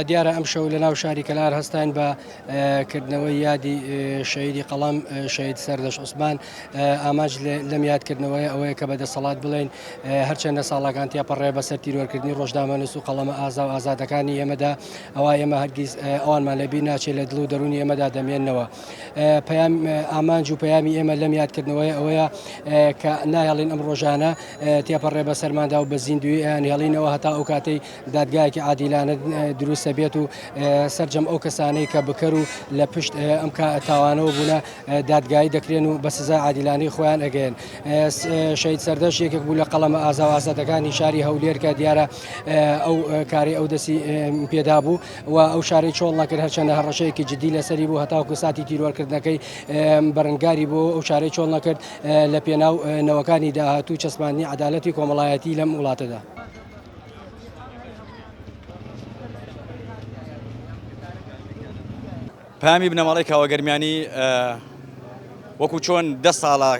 دیارە ئەمشەو لە ناو شاری کەلار هەستاین بە کردنەوەی یادی شەهیدی قەڵەم شەهید سەردەشت عوسمان. ئامانج لەم یادکردنەوەیە ئەوەیە کە بە دەسەڵات بڵێین هەرچەندە ساڵەکان تێپەڕێ بەسەر تیرۆرکردنی ڕۆژنامەنووس و قەڵەمە ئازا و ئازادەکانی ئێمەدا، ئەوا ئێمە هەرگیز ئەوانمان لەبیر ناچێت، لە دڵ و دەروونی ئێمەدا دەمێننەوە. پەیام ئامانج و پەیامی ئێمە لەم یادکردنەوەیە ئەوەیە کە نایەڵین ئەم ڕۆژانە تێپەڕێ بەسەرماندا و بە زیندووی ئەیانهێڵینەوە هەتا ئەو کاتەی دادگایەکی عادیلانە دروستە بێت و سەرجەم ئەو کەسانەی کە بکەر و لە پشت ئەم تاوانەوە بوونە دادگایی دەکرێن و بە سزای عادیلانەی خۆیان ئەگەن. شەهید سەردەشت یەکێک بوو لە قەڵەمە ئازا و ئازادەکانی شاری هەولێر کە دیارە ئەو کاری ئەو دەستی پێدا بوو و ئەو شارەی چۆڵ نەکرد، هەرچەندە هەڕەشەیەکی جدی لەسەری بوو هەتاوەکو ساتی تیرۆرکردنەکەی بەرەنگاری بۆ ئەو شارەی چۆڵ نەکرد لە پێناو نەوەکانی داهاتوو چەسپاندنی عەدالەتی کۆمەڵایەتی لەم وڵاتەدا. پەیامی بنەماڵەی کاوە گەرمیانی وەکو چۆن دە ساڵە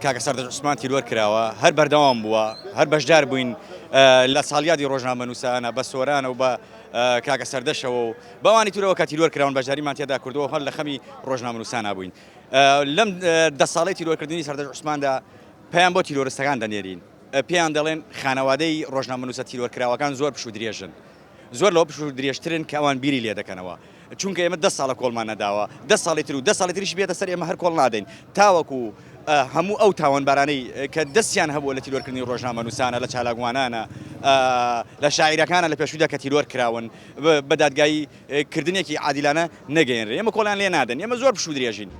کاکە سەردەشت عوسمان تیرۆر کراوە هەر بەردەوام بووە هەر بەشدار بووین لە ساڵیادی ڕۆژنامەنووسانە بە سۆرانە و بە کاکە سەردەشەوە و بەوانی ترەوە کە تیرۆر کراون بەشداریمان تێدا کردووە هەر لە خەمی ڕۆژنامەنووسانە بووین لەم دە ساڵەی تیرۆرکردنی سەردەشت عوسماندا پەیام بۆ تیرۆرستەکان دەنێرین پێیان دەڵێن خانەوادەی ڕۆژنامەنووسە تیرۆرکراوەکان زۆر پشوو درێژن زۆر لەوە پشوو درێژترن کە ئەوان بیری لێ دەکەنەوە چونکە ئێمە دە ساڵە کۆڵمان نەداوە دە ساڵی تر و دە ساڵی تریش بێتە سەر ئێمە هەر کۆڵ نادەین تاوەکو هەموو ئەو تاوانبارانەی کە دەستیان هەبووە لە تیرۆرکردنی ڕۆژنامەنووسانە لە چالاکوانانە لە شاعیرەکانە لە پێشوودا کە تیرۆر کراون بە دادگایی کردنێکی عادیلانە نەگەیەنرێن ئێمە کۆڵیان لێ نادەن ئێمە زۆر پشوو درێژین.